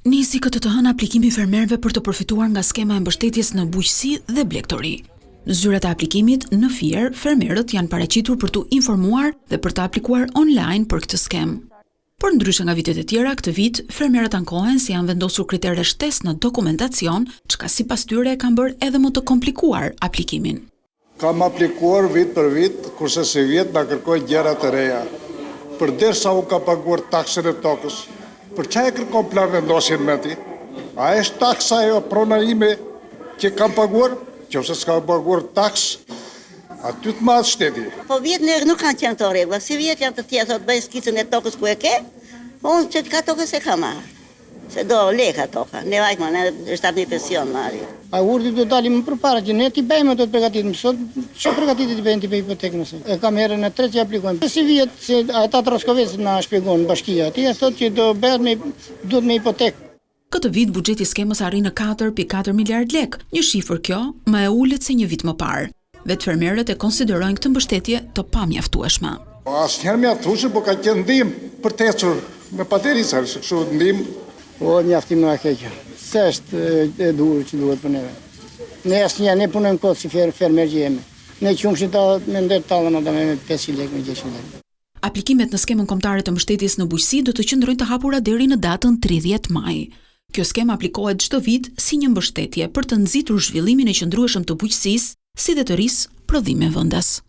Nisi këtë të hënë aplikimi i fermerëve për të përfituar nga skema e mbështetjes në bujqësi dhe blegtori. Në zyrat e aplikimit në Fier, fermerët janë paraqitur për t'u informuar dhe për të aplikuar online për këtë skemë. Por ndryshe nga vitet e tjera, këtë vit fermerët ankohen se janë vendosur kritere shtesë në dokumentacion, çka sipas tyre e kanë bërë edhe më të komplikuar aplikimin. Kam aplikuar vit për vit, kurse sivjet na kërkojnë gjëra të reja. Përderisa unë kam paguar taksën e tokës, për ça e kërkon plan vendosjen me ti? A është taksa ajo prona ime që kam paguar? Qoftë se s'kam paguar taksë, aty të mahet shteti. Po vjet ne nuk kanë qenë këto rregulla, sivjet janë të tjera, thotë bëj skicën e tokës ku e ke, po unë certifikatë toke s'e kam marrë. Se do leka toka, ne vajt ma, ne 7000 pension marrim. A urdhri do dalim më përpara që ne t'i bëjmë ato të përgatitemi sot, ç'o përgatitje t'i bëjmë t'i bëj hipotekën ose. E kam herën e tretë që aplikojmë. Sivjet, se ata të Roskovecit na shpjegon bashkia atje, thotë që do bëhet me duhet me hipotekë. Këtë vit buxheti i skemës arrin në 4,4 miliardë lekë, një shifër kjo më e ulët se një vit më parë. Vetë fermerët e konsiderojnë këtë mbështetje të pamjaftueshme. Asnjëherë mjaftueshme, po ka qenë ndihmë për të ecur me paterica, është kështu ndihmë. Po mjaftim më keq. S'është e duhur që duhet për neve. Ne asnjëherë ne punojmë kot si fermer që jemi. Ne qumështin ta me nder tallën ata me 500 lekë, me 600 lekë. Aplikimet në skemën kombëtare të mbështetjes në bujqësi do të qëndrojnë të hapura deri në datën 30 maj. Kjo skemë aplikohet çdo vit si një mbështetje për të nxitur zhvillimin e qëndrueshëm të bujqësisë, si dhe të rrisë prodhimin vendas.